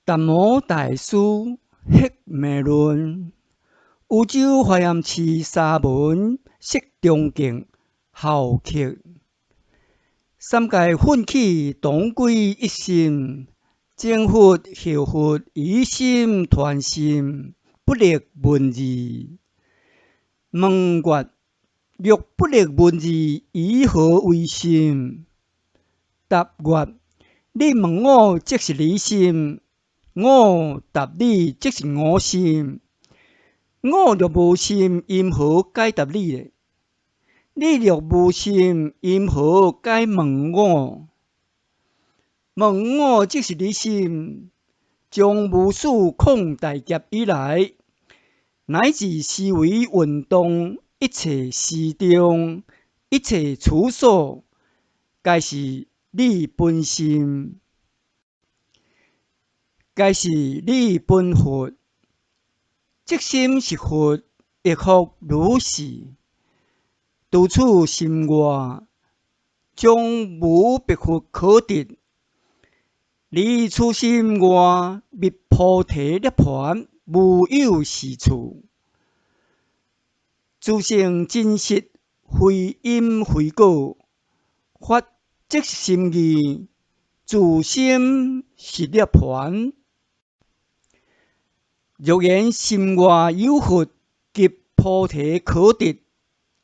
達摩大師黑命論，禹州華嚴寺沙門釋中敬校刻。三界奮起同歸一心，前佛後佛以心傳心，不立文字。問曰：若不立文字，以何為心？答曰：你問我，即是你心；我答你，即是我心。我若無心，因何解答你呢？你若無心，因何解問我？問我即是你心。從無始曠大劫以來，乃至思維運動一切時中，一切處所，皆是你本心，皆是你本佛。即心是佛，亦復如是。除此心外，將無別佛可得。離此心外，入菩提涅槃，無有是處。自性真實，非因非果，法即是心意，自心是涅槃。若言心外有佛及菩提可得，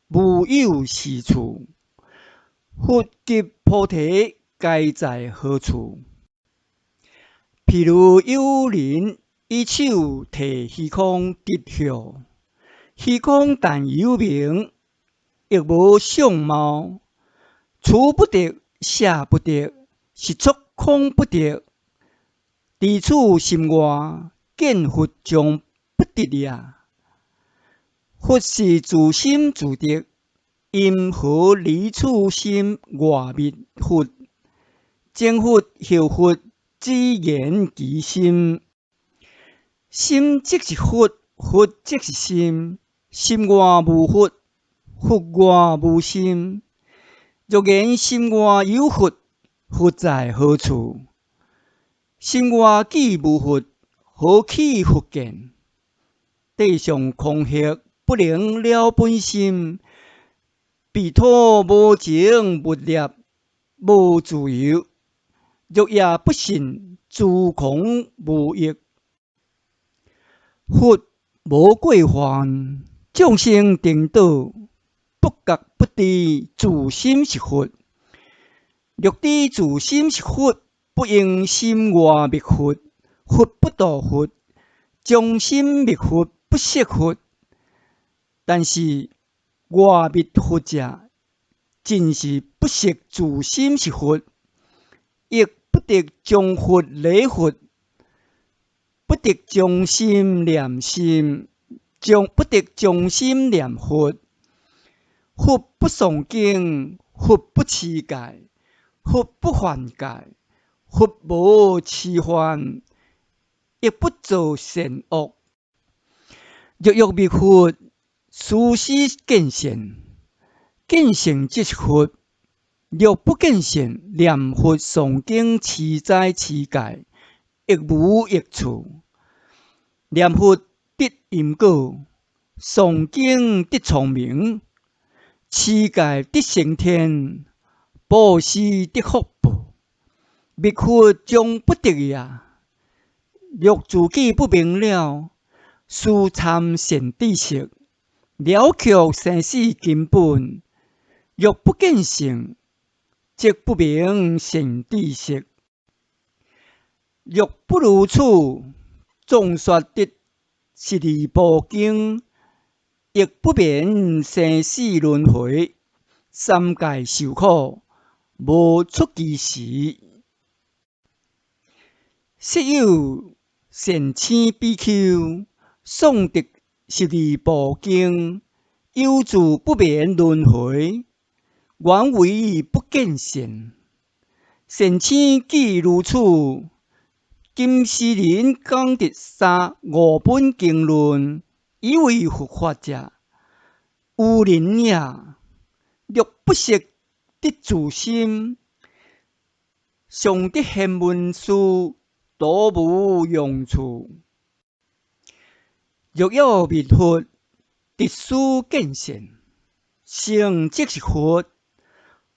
無有是處。佛及菩提皆在何處？譬如有人以手提虛空擲予，虛空但有名，亦無相貌，取不得，捨不得，實出空不得。除此心外，見佛將不得也。佛是自心自得，因何離此心外覓佛？前佛後佛只言其心，心即是佛，佛即是心，心外無佛，佛外無心。若言心外有佛，佛在何處？心外既無佛，何起佛見？地上空隙不能了本心，彼土無情勿立，無自由。若也不信，諸空無益。佛無過患，眾生顛倒，不覺不知自心是佛。若知自心是佛，不應心外覓佛，佛不度佛，將心覓佛不識佛。但是外覓佛者，真是不識自心是佛，亦不得將佛離佛，不得將心念心，將不得將心念佛。佛不誦經，佛不持戒，佛不犯戒，佛無癡犯，亦不造善惡。若欲覓佛，須始見性，見性即是佛。若不見性，念佛誦經持齋持戒，亦無益處。念佛得因果，誦經得聰明，持戒得升天，布施得福報。覓佛將不得也。若自己不明了，須參善知識，了卻生死根本。若不見性，則不明善知識。若不如此，縱說得十二部經，亦不免生死輪迴，三界受苦，無出其時。昔有善星比丘，誦得十二部經，猶自不免輪迴，原為不見性。善星既如此，今斯人講得三五本經論，以為佛法者，愚人也。若不識得自心，尚得賢文師徒無用處。若欲密佛，直須見性，性即是佛，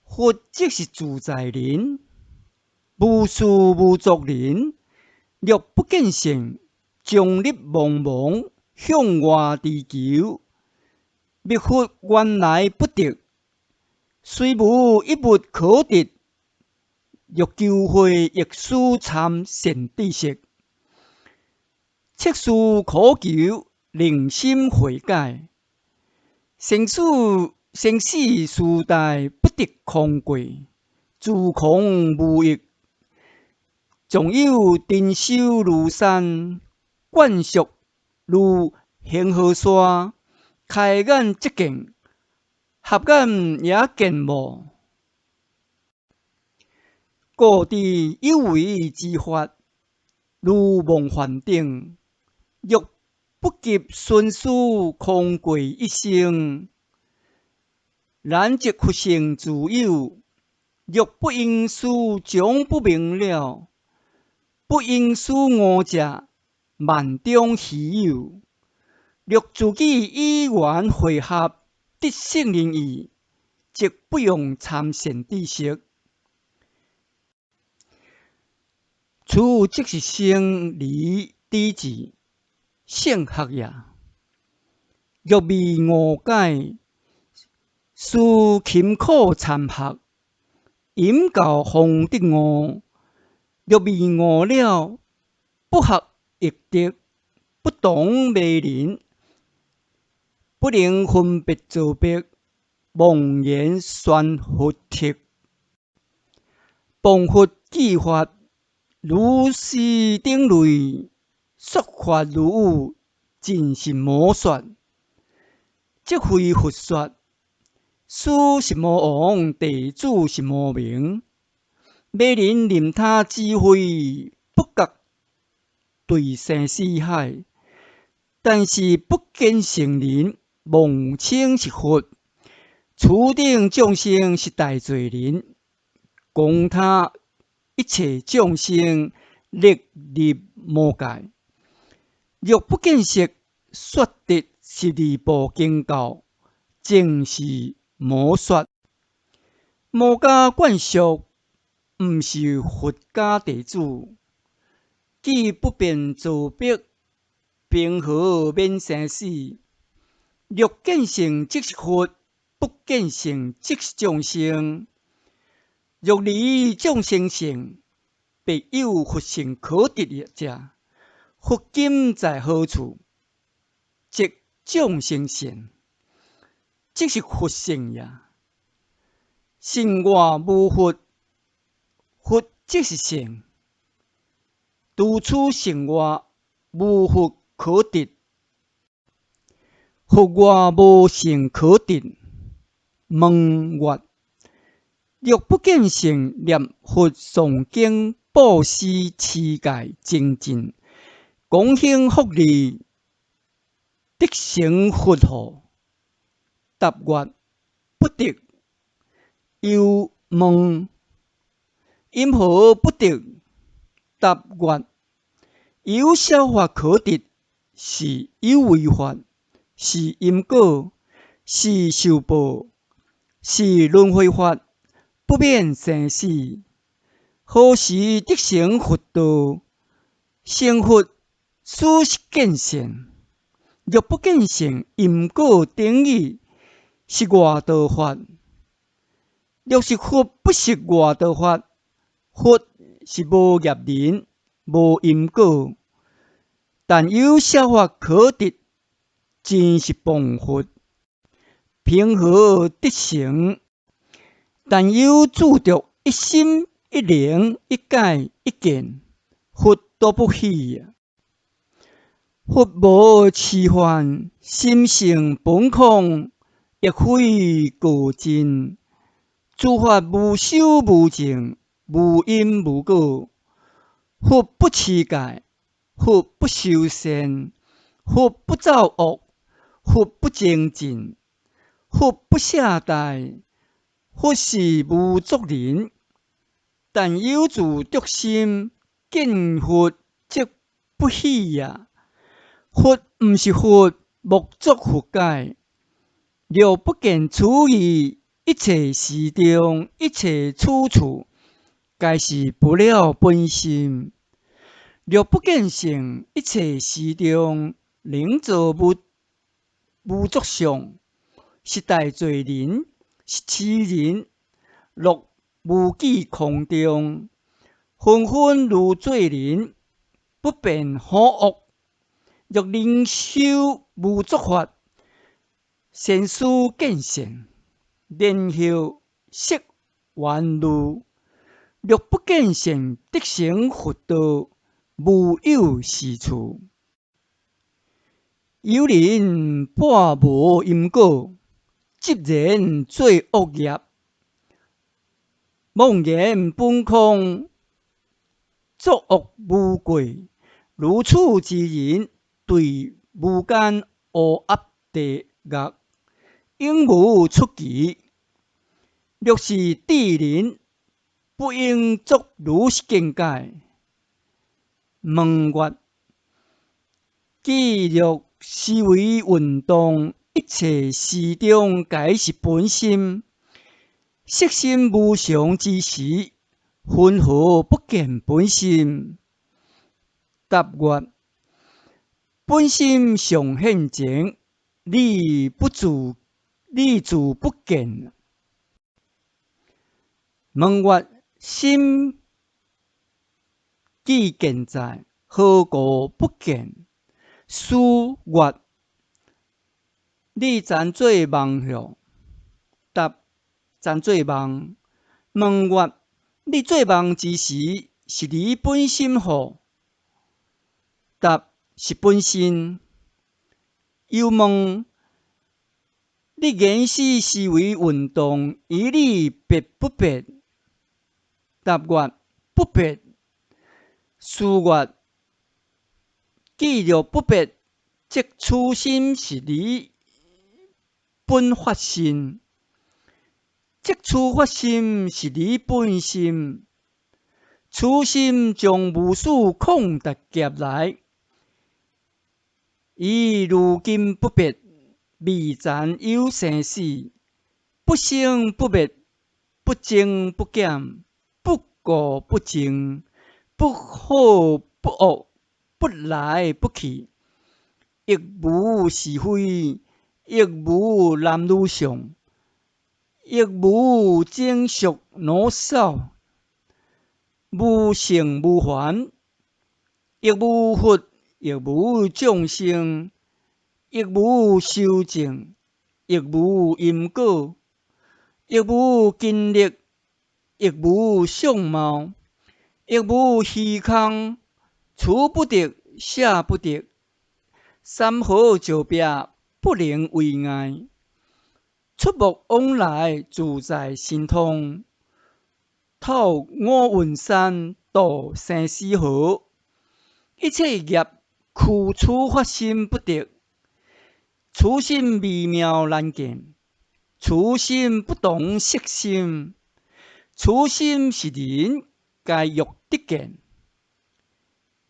佛即是自在人，無事無作人。若不見性，終日茫茫向外追求，密佛原來不得，雖無一物可得。欲求慧，亦須參善知識，切事苦求，令心悔改。生死生死時代不得空過，自狂無益。縱有珍修如山，灌熟如恆河沙，開眼則見，合眼也見無。故知有為之法，如夢幻頂。若不及尋思空過一生，然則佛性自有。若不應思，終不明了。不應思悟者，萬中稀有。若自己與緣會合，得聖人意，則不用參善知識。此即是生離抵智，聖學也。若未悟解，須勤苦參學，引教方得悟。若未悟了，不學亦得，不懂迷人，不能分別造別，妄言宣佛諦。謗佛記法，如是等類，說法如有，盡是魔說，則非佛說。師是魔王，弟子是魔名。迷人任他智慧，不覺墜生死海。但是不見聖人，妄稱是佛。此等眾生是大罪人，講他一切眾生力入魔界。若不見識，說得十二部經教，正是魔說。魔家慣俗，毋是佛家弟子，既不便造別，平何免生死？若見性即是佛，不見性即是眾生。若離眾生性，別有佛性可得者，佛今在何處？即眾生性，即是佛性也。性外無佛，佛即是性。除此性外，無佛可得。佛外無性可得。問曰：若不見性，念佛誦經布施持戒精進，廣行福利，得成佛乎？答曰：不得。又問：因何不得？答曰：有小法可得，是有為法，是因果，是受報，是輪迴法，不免生死。何時得成佛道？成佛須是見性。若不見性，因果等語是外道法。若是佛不是外道法，佛是無業人，無因果，但有小法可得，真是謗佛。平何得成？但有執著一心一靈一解一見，佛都不許。佛無癡幻，心性本空，亦非過真。諸法無修無證，無因無果。佛不持戒，佛不修善，佛不造惡，佛不精進，佛不懈怠，佛是無作人。但有自著心，見佛則不喜也。佛毋是佛，莫作佛解。若不見此義，一切時中，一切處處，皆是不了本心。若不見性，一切時中，能造無無作相，是大罪人，是痴人，落無記空中，紛紛如罪人，不辨好惡。若能修無作法，先思見性，然後識還如。若不見性，得成佛道，無有是處。有人破無因果，執然做惡業，妄言本空，作惡無過。如此之人，墜無間烏鴨地獄，永無出期。若是智人，不應作如是見解。問曰：既若思維運動，一切時中皆是本心，色心無常之時，雲何不見本心？答曰：本心常現前，你不自，你自不見。問曰：心既健在，何故不見？師曰：你曾做夢否？答：曾做夢。問曰：你做夢之時，是離本心否？答：是本心。又問：你眼識思維運動，與你別不別？答曰：不別。師曰：既若不別，則此心是離本發心，則此發心是離本心。此心將無始曠達劫來，以如今不別，未曾有生死，不生不滅，不增不減，不垢不淨，不好不惡，不來不去，亦無是非，亦無男女相，亦無精熟老少，無聖無凡，亦無佛，亦無眾生，亦無修證，亦無因果，亦無根力，亦無相貌，亦無虛空，取不得，捨不得，三河石壁不能為礙，出沒往來自在神通，透五蘊山，渡生死河，一切業驅此發心不得，此心微妙難見，此心不同色心，此心是人皆欲得見。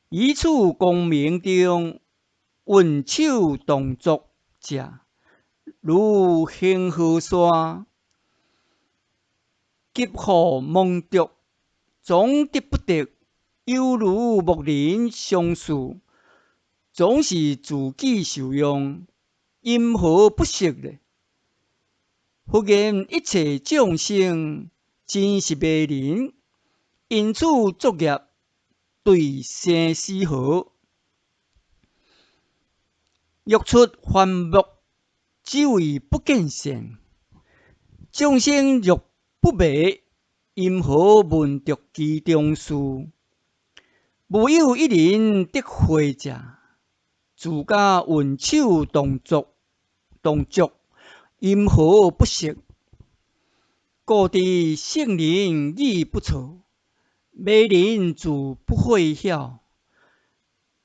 於此光明中，運手動作者，如恆河沙，急雨蒙著，總得不得，猶如木人相似，總是自己受用，因何不識呢？佛言一切眾生，真是迷人，因此作業，墜生死河。欲出凡木，只為不見性。眾生若不迷，因何聞著其中事？無有一人得會者，自家運手動作，動作，因何不識？故知聖人語不錯，迷人自不會曉。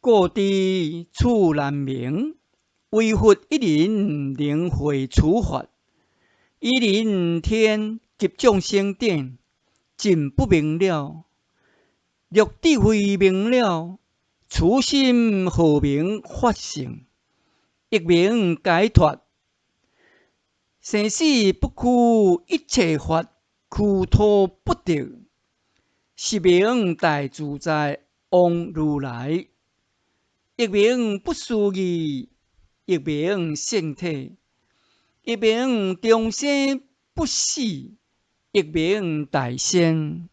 故知此難明，唯佛一人能會此法。以人天及眾生等，盡不明了。若智慧明了，此心號名法性，亦名解脫。生死不屈，一切法虛脫不得，是名大自在王如來。亦名不思議，亦名聖體，亦名長生不死，亦名大仙。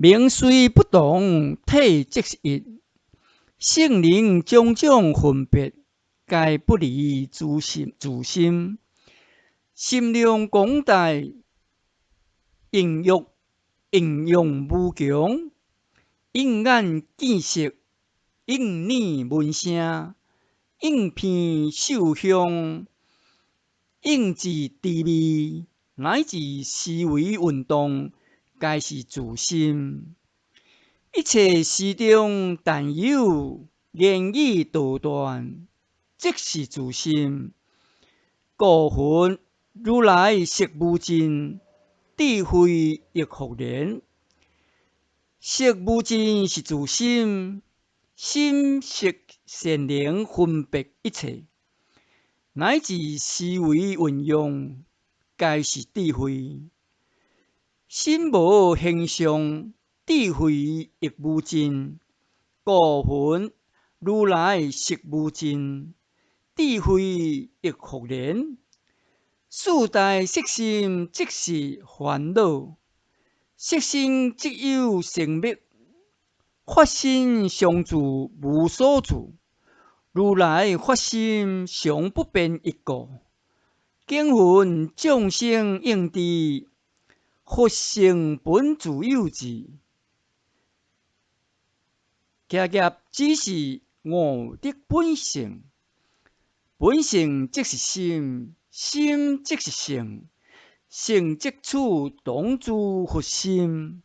名雖不同，體則是一。聖人種種分別，皆不離自心。自心心量廣大，應欲應用無窮，應眼見色，應耳聞聲，應鼻嗅香，應舌知味，乃至思維運動，皆是自心。一切時中，但有言語道斷，即是自心。故云如來色無盡，智慧亦復然。色無盡是自心，心色善能分別一切，乃至思維運用，皆是智慧。心無形相，智慧亦無盡。故云如來色無盡，智慧亦復然。四大色心即是煩惱，色心即有生滅，法身常住無所住，如來法心常不變一故。經云眾生應知，佛性本自有智。迦葉只是悟得本性，本性即是心，心即是性，性即此當住佛心。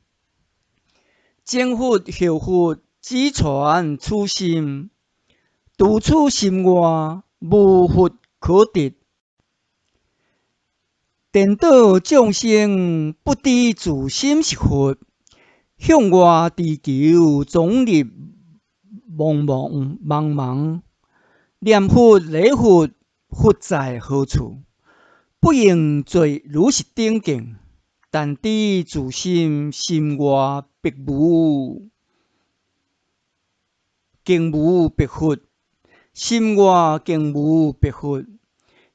前佛後佛只傳此心，除此心外，無佛可得。顛倒眾生不知自心是佛，向外追求終日茫茫茫茫，念佛禮佛，佛在何處？不應做如是等見，但知自心心外別無，更無別佛，心外更無別佛。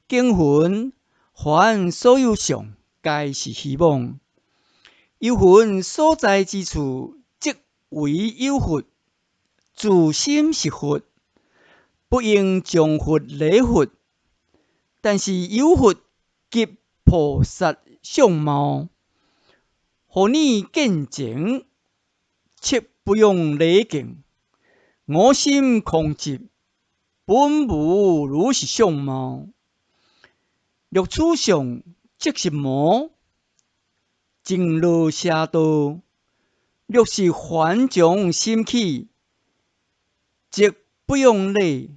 經云凡所有相，皆是虛妄。又云所在之處，即為有佛。自心是佛，不應將佛禮佛。但是有佛及菩薩相貌，予你見前，切不用禮敬。我心空寂，本無如是相貌。若此相即是魔，淨落邪道。若是凡從心起，則不用禮，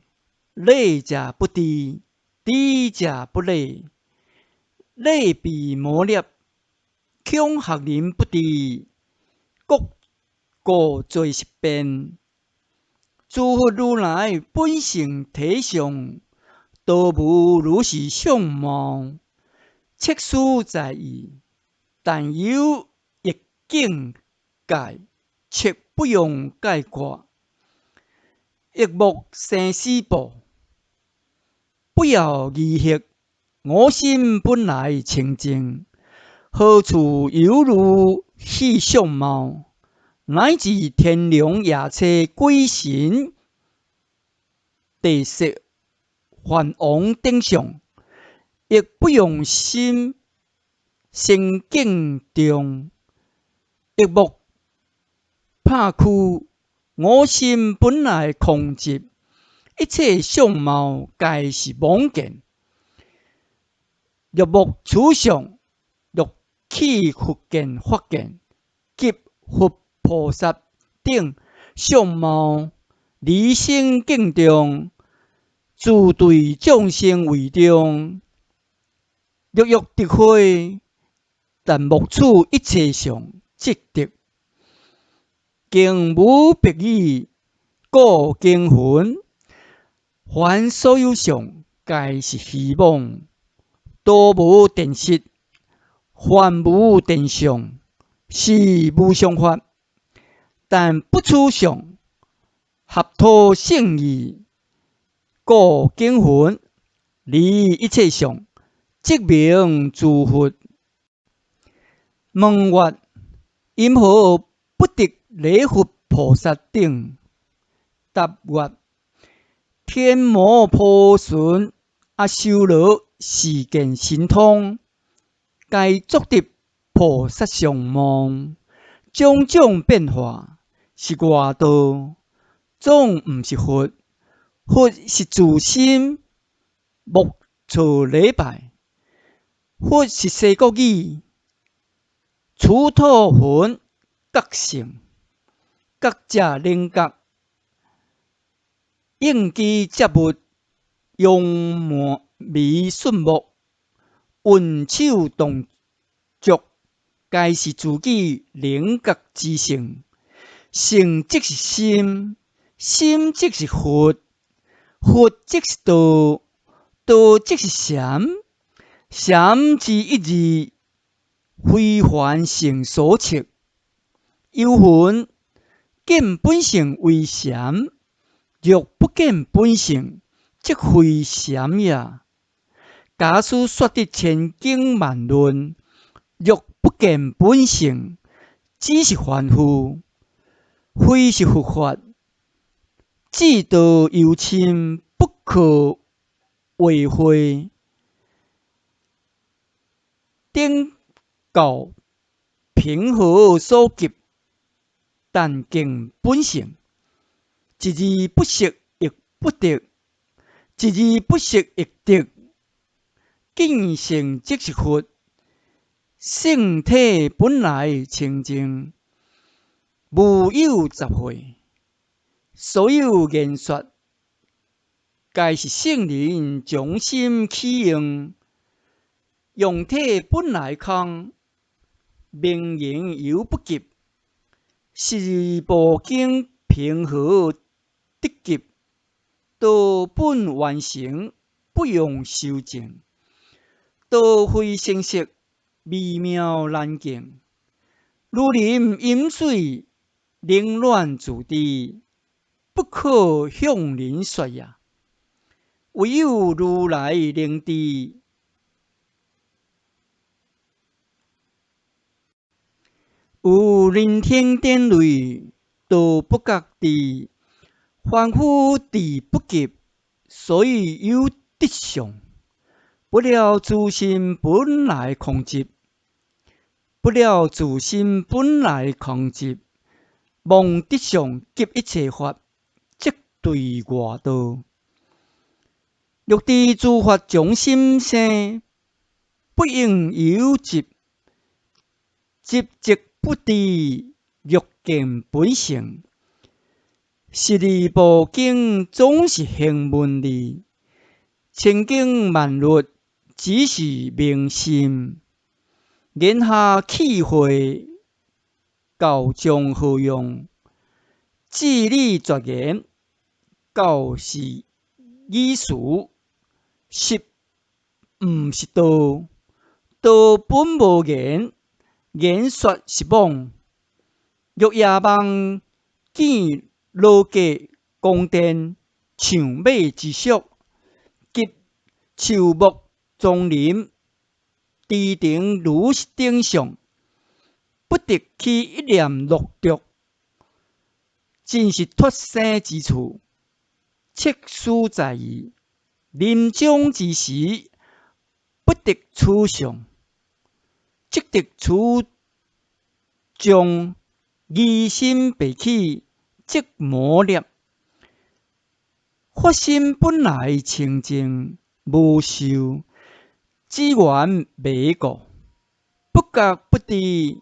禮者不知，知者不禮，禮被魔捏，恐嚇人不知，各故做是變。諸佛如來本性體相，都無如是相貌，切須在意，但有一境界，切不用解決。亦莫生死怖，不要疑惑，我心本來清淨，何處有如是相貌？乃至天龍夜叉鬼神地色梵王等相，亦不用心生敬重，亦莫怕屈。我心本來空寂，一切相貌皆是妄見。若莫此相，若起佛見、法見及佛菩薩等相貌，離生敬重，自對眾生為中。若欲得慧，但莫此一切相，即得。經無別語，故經雲。凡所有相，皆是虛妄，道無電實，凡無電相，是無相法。但不取相，合託勝義，故經雲，離一切相，即名諸佛。問曰：云何不得禮佛菩薩頂？答曰：天魔波旬阿修羅示現神通，皆作得菩薩相貌，種種變化是外道，總毋是佛。佛是自心，莫錯禮拜。佛是西國語，此土雲覺性，覺者靈覺，應機接物，揚眉瞬目，運手動作，皆是自己靈覺之性。性即是心，心即是佛，佛即是道，道即是禪，禪之一字，非凡聖所測。又云：見本性為禪，若不見本性，則非禪也。假使說得千經萬論，若不見本性，只是凡夫，非是佛法。智道幽深，不可話會。頂教平和所及，但見本性，一字不識亦不得，一字不識亦得。見性即是佛，性體本來清淨，無有雜穢。所有言說，皆是聖人將心起用。用體本來空，明言猶不及。十二部經平和得及，道本完成，不用修證。道非聲色，微妙難見。如人飲水，冷暖自知，不可向人說也。唯有如來能知。有人聽典類，道不覺知。凡夫智不及，所以有得相。不了自心本來空寂，不了自心本來空寂，妄得相及一切法，則對外道。若知諸法從心生，不應有執，執即不知，若見本性。十二部經總是行文字，千經萬律只是明心。言下氣會，教將何用？至理絕言，教是語詞，實毋是道，道本無言，言說是妄。若夜夢見樓閣宮殿，象馬之屬，及樹木叢林，池亭如是等相，不得起一念樂著，真是脫生之處。切思在意，臨終之時，不得取相，即得取將疑心被起，則魔孽。法身本來清淨無受，只緣迷故，不覺不知，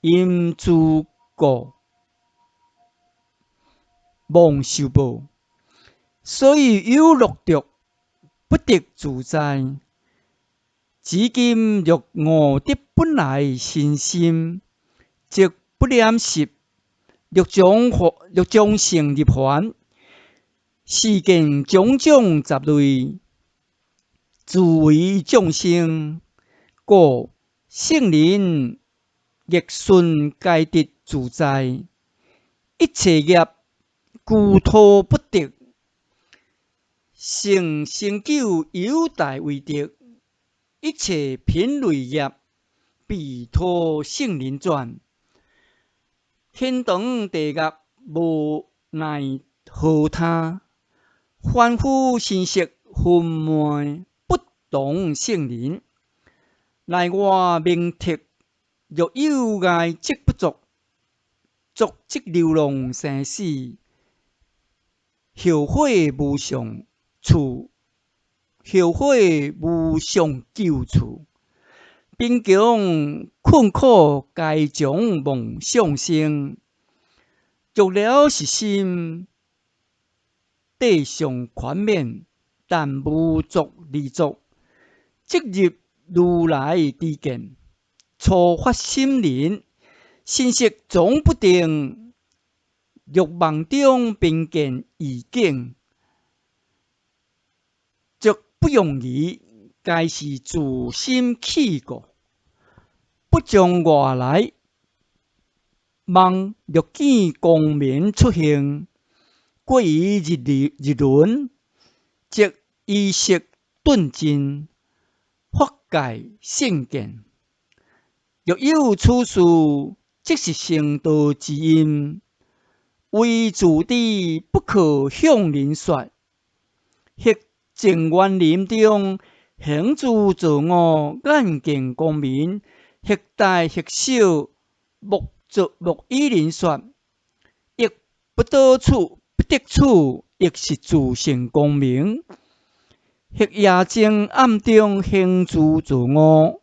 因諸故妄受報，所以有樂著，不得自在。至今若悟得本來身心，則不染色，欲將聖入凡，示見種種雜類，慈為眾生，故聖人逆順皆得自在，一切業求脫不得，成成就有大威德，一切品類業，彼陀聖人轉，天堂地獄無奈何他，凡夫身色昏昧，不同聖人，內外明徹，若有礙則不作，作則流浪生死，後悔無上處，後悔無上救處，貧窮困苦皆將夢想生，若了是心，地上寬免，但無作而作，即入如來知見。初發心人，身色總不定，欲夢中便見異境，則不用疑，皆是自心起故，不將外來夢欲見光明出現，過於日日輪，則意識頓盡，法界聖見。若有此事，即是成道之因，唯自知不可向人說。或淨園林中行住坐臥，眼見光明，或大或小，莫作莫與人說。亦不得處，不得處，亦是自性光明。或夜靜暗中行住坐臥，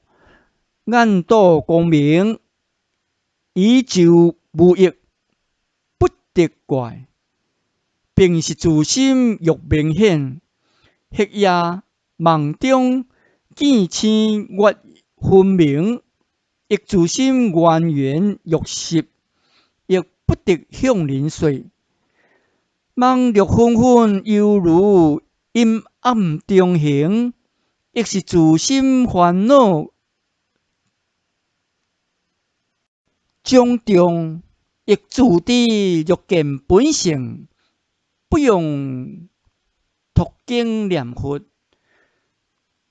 眼睹光明，宇宙無益，不得怪，並是自心欲明顯。或夜夢中見星月分明，亦自心緣緣欲識，亦不得向人說。夢若昏昏，猶如陰暗中行，亦是自心煩惱種重，亦自知欲見本性，不用讀經念佛，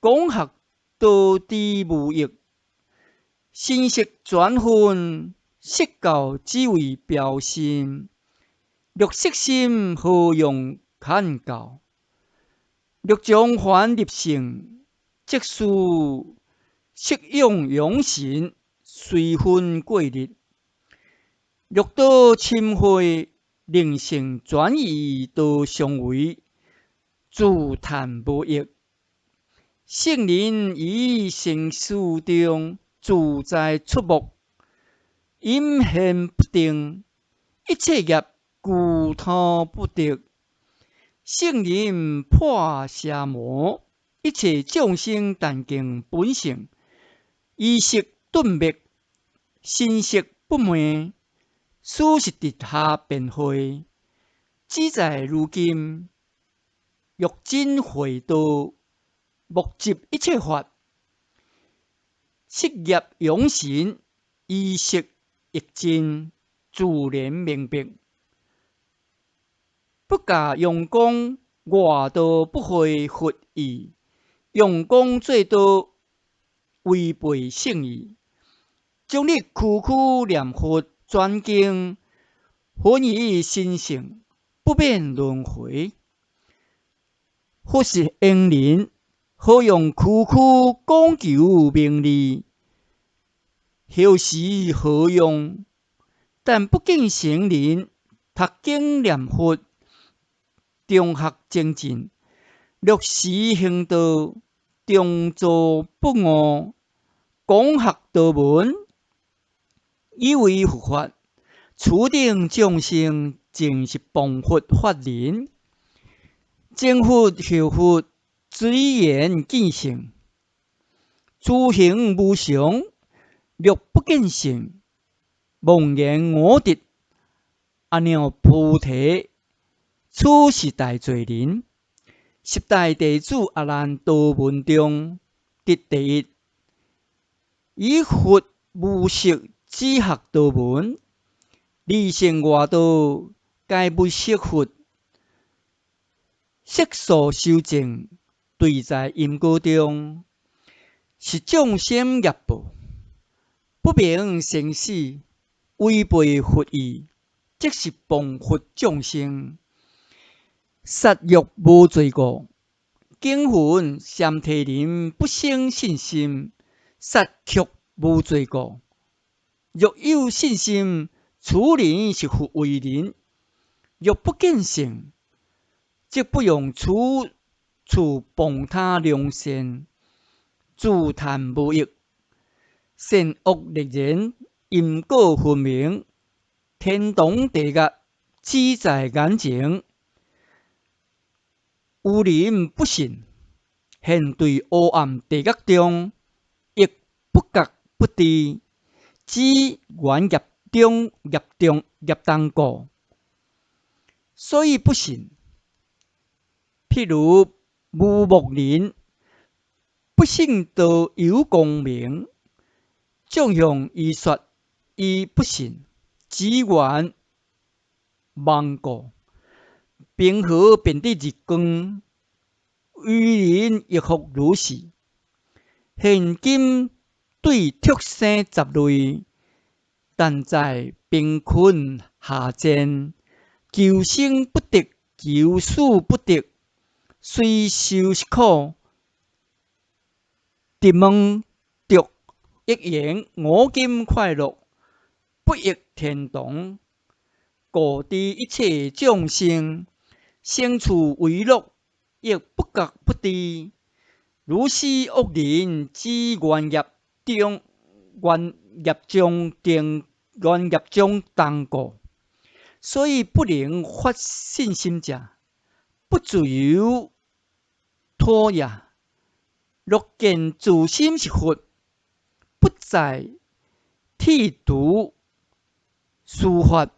講學多知無益，身色轉昏，色教只為標心，若色心何用堪教？若將凡入聖，即是色用養神，隨分過日。若到深會，靈性轉移道相違，自嘆無益。聖人於生死中自在出沒，隱現不定，一切業求脫不得。聖人破邪魔，一切眾生但見本性，意識頓滅，身色不昧，此是直下便會。只在如今，欲真會道，莫執一切法，色業養神，意識亦真，自然明白。不假用功，外道不會佛意；用功做道，違背聖意。終日苦苦念佛轉經，分於心性，不免輪迴。佛是聖人，何用苦苦講求名利？何時何用？但不見聖人讀經念佛，中學精進，落實行道，中道不誤，廣學多聞，以為佛法，此等眾生正是謗佛法人，前佛後佛，隨緣見性，諸行無常，若不見性，妄言我得，阿耨菩提，此是大罪人。十大弟子阿難多聞中得第一，以佛無色只學多聞，二乘外道皆不識佛，色素修證對在因果中，是眾生業報，不明生死，違背佛意，即是謗佛眾生。殺欲無罪過，經云閻提人不生信心，殺卻無罪過。若有信心，此人是佛為人；若不見性，則不用此處謗他良善，自嘆無益。善惡劣人，因果分明，天堂地獄只在眼前。有人不信，現對黑暗地獄中，亦不覺不知，只緣業中業中業動故，所以不信。譬如無目人，不信道有光明，眾向伊說，伊不信，只緣盲故。冰河便得日光，愚人亦復如是。現今對畜生雜類，但在貧困下賤，求生不得，求死不得，雖受是苦，得問著亦言我今快樂，不欲天堂。故知一切眾生生處為樂，亦不覺不知。如是惡人只緣業中緣業障定緣業障動故，所以不能發信心者，不自由脫也。若見自心是佛，不在剃度梳髮，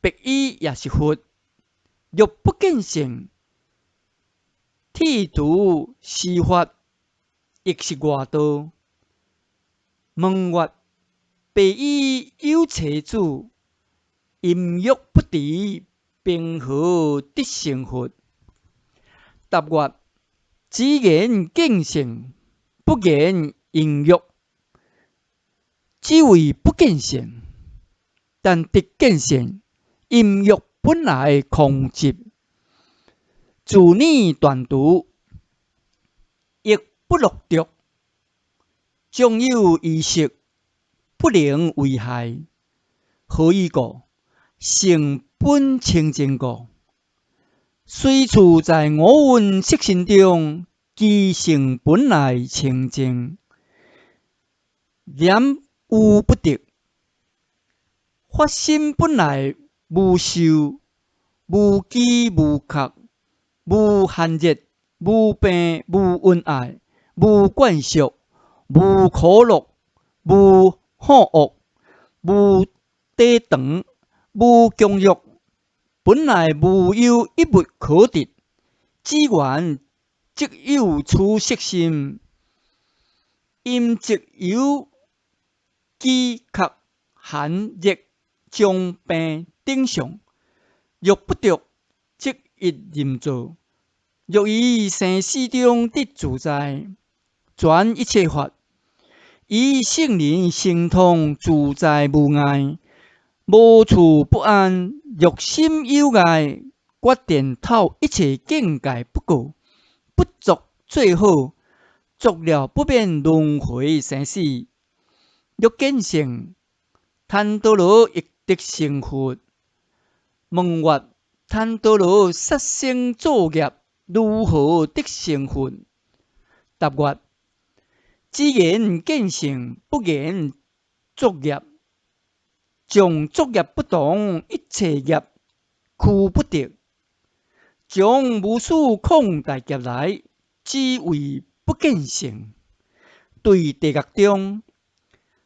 白衣也是佛。若不見性，剃度梳髮亦是外道。問曰：白衣有妻子，淫欲不治，平何得成佛？答曰：只言見性，不言淫欲，只為不見性。但得見性，淫欲本來空寂，自念斷除，亦不落著，縱有衣食，不能為害。何以故？性本清淨故。隨處在五蘊色身中，其性本來清淨，染污不得。法身本來無壽、無飢、無渴、無寒熱、無病、無恩愛、無眷屬、無苦樂、無好惡、無短長、無強弱，本來無有一物可得，只緣即有此色身，因即有飢渴寒熱傷病等相。若不著，則亦任造。若於生死中得自在，轉一切法，以聖人神通自在無礙，無處不安。若心有礙，決定透一切境界不過，不作最好，作了不免輪迴生死。若見性，檀多羅亦得成佛。問曰：檀多羅殺生造業，如何得成佛？答曰：只言見性，不言作業。將作業不同，一切業俱不得。將無始曠大劫來，只為不見性，對地獄中，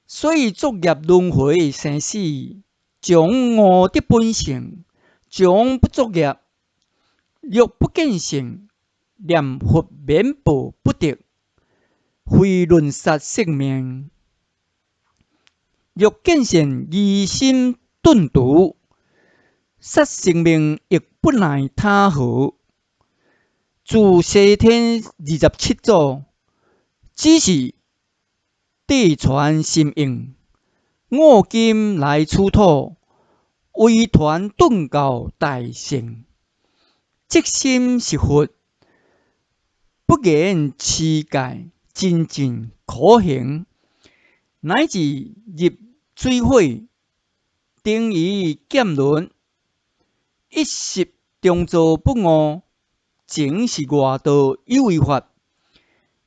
所以作業輪迴生死，將悟得本性，將不作業。若不見性，念佛免報不得，非論殺性命。若見性疑心頓除，殺性命亦不奈他何。自西天27祖，只是諦傳心印，我今來此土，唯傳頓教大乘。即心是佛，不言持戒，真正苦行，乃至入水火，定於劍輪，一時中道不誤，情是外道有為法。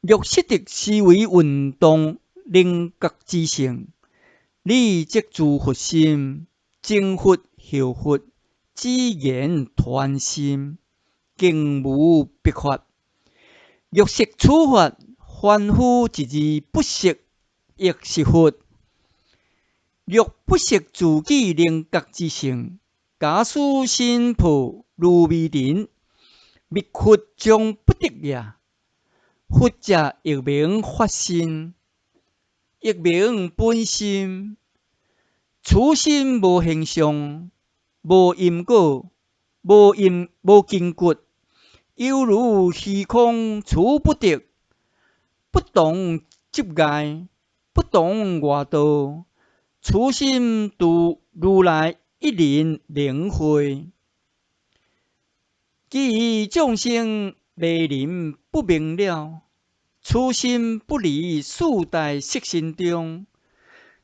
若識得思維運動，靈覺之性，你即住佛心，成佛後佛，只言傳心，更無別法。若識此法，凡夫一字不識，亦是佛。若不識自己靈覺之性，假使身破如微塵，滅佛將不得也。佛者亦名法身，亦名本心。此心無形象，無因果，無因無筋骨，猶如虛空處不得，不動執礙，不動外道。此心獨如來一人靈會，其餘眾生迷人不明了。此心不離四大色身中，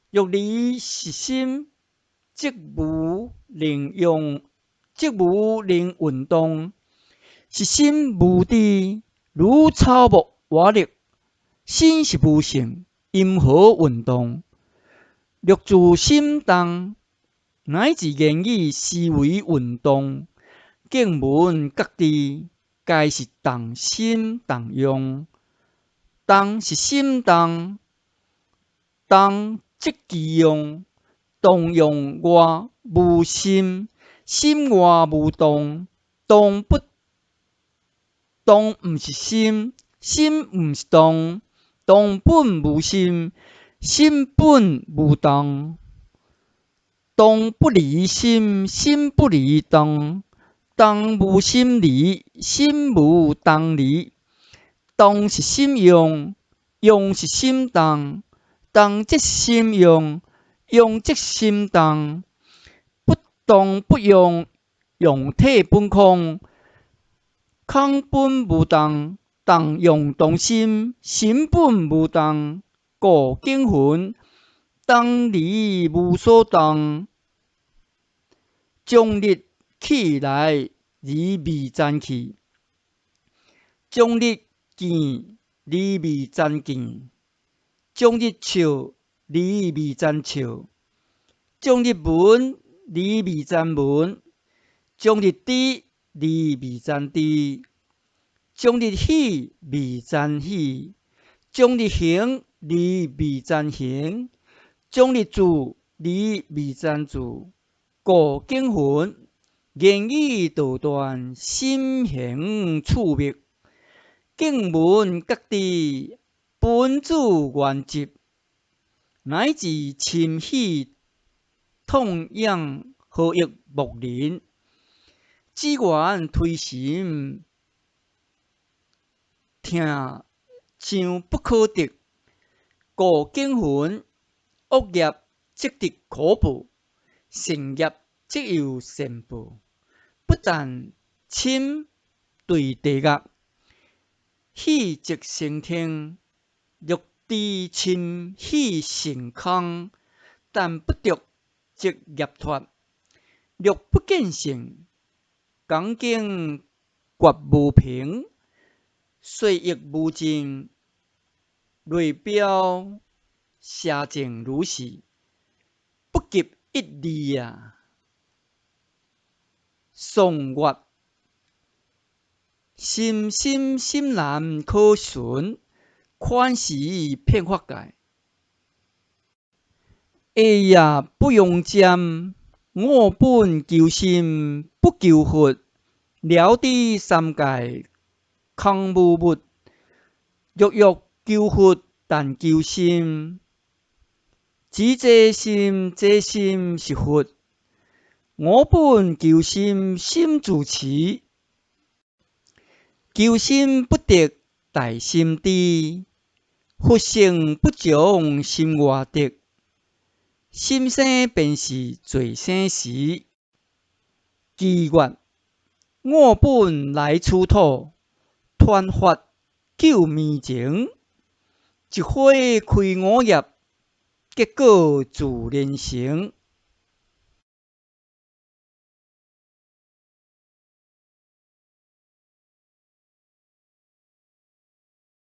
若離是心，則無能用，則無能運動。是心無知，如草木瓦礫，心是無性，因何運動？若自心動，乃至言語思維運動，見聞覺知，皆是動心動用。動是心動，動即其用，動用外無心，心外無動，動不動毋是心，心毋是動，動本無心，心本無動，動不離心，心不離動，動無心離，心無動離，動是心用，用是心動，動即心用，用即心動，不動不用，用體本空，空本無動，動用動心，心本無動。故經云：動而無所動，將日去來而未曾去，將日見而未曾見，將日笑而未曾笑，將日聞而未曾聞，將日知而未曾知，將日喜未曾喜，將日行而未曾行，將日住而未曾住。故經云：言語道斷，心行處滅，見聞覺知，本自圓寂，乃至嗔喜痛癢何亦莫能？只緣推心聽尚不可得。故經云：惡業即得苦報，善業即有善報。不但嗔墜地獄，喜即升天。若知嗔喜性空，但不著即業脫。若不見性，講經決無憑，說亦無證。內表邪正如是，不及一字啊！頌月心心心難可尋，寬時遍法界。下也不用占，我本求心不求佛，了知三界空無物。欲欲求佛，但求心。知這心，這心是佛。我本求心，心自持。求心不得，大心知。佛性不從心外得，心生便是罪生時。祈願我本來此土，傳法救迷情。一花開五葉，結果自然成。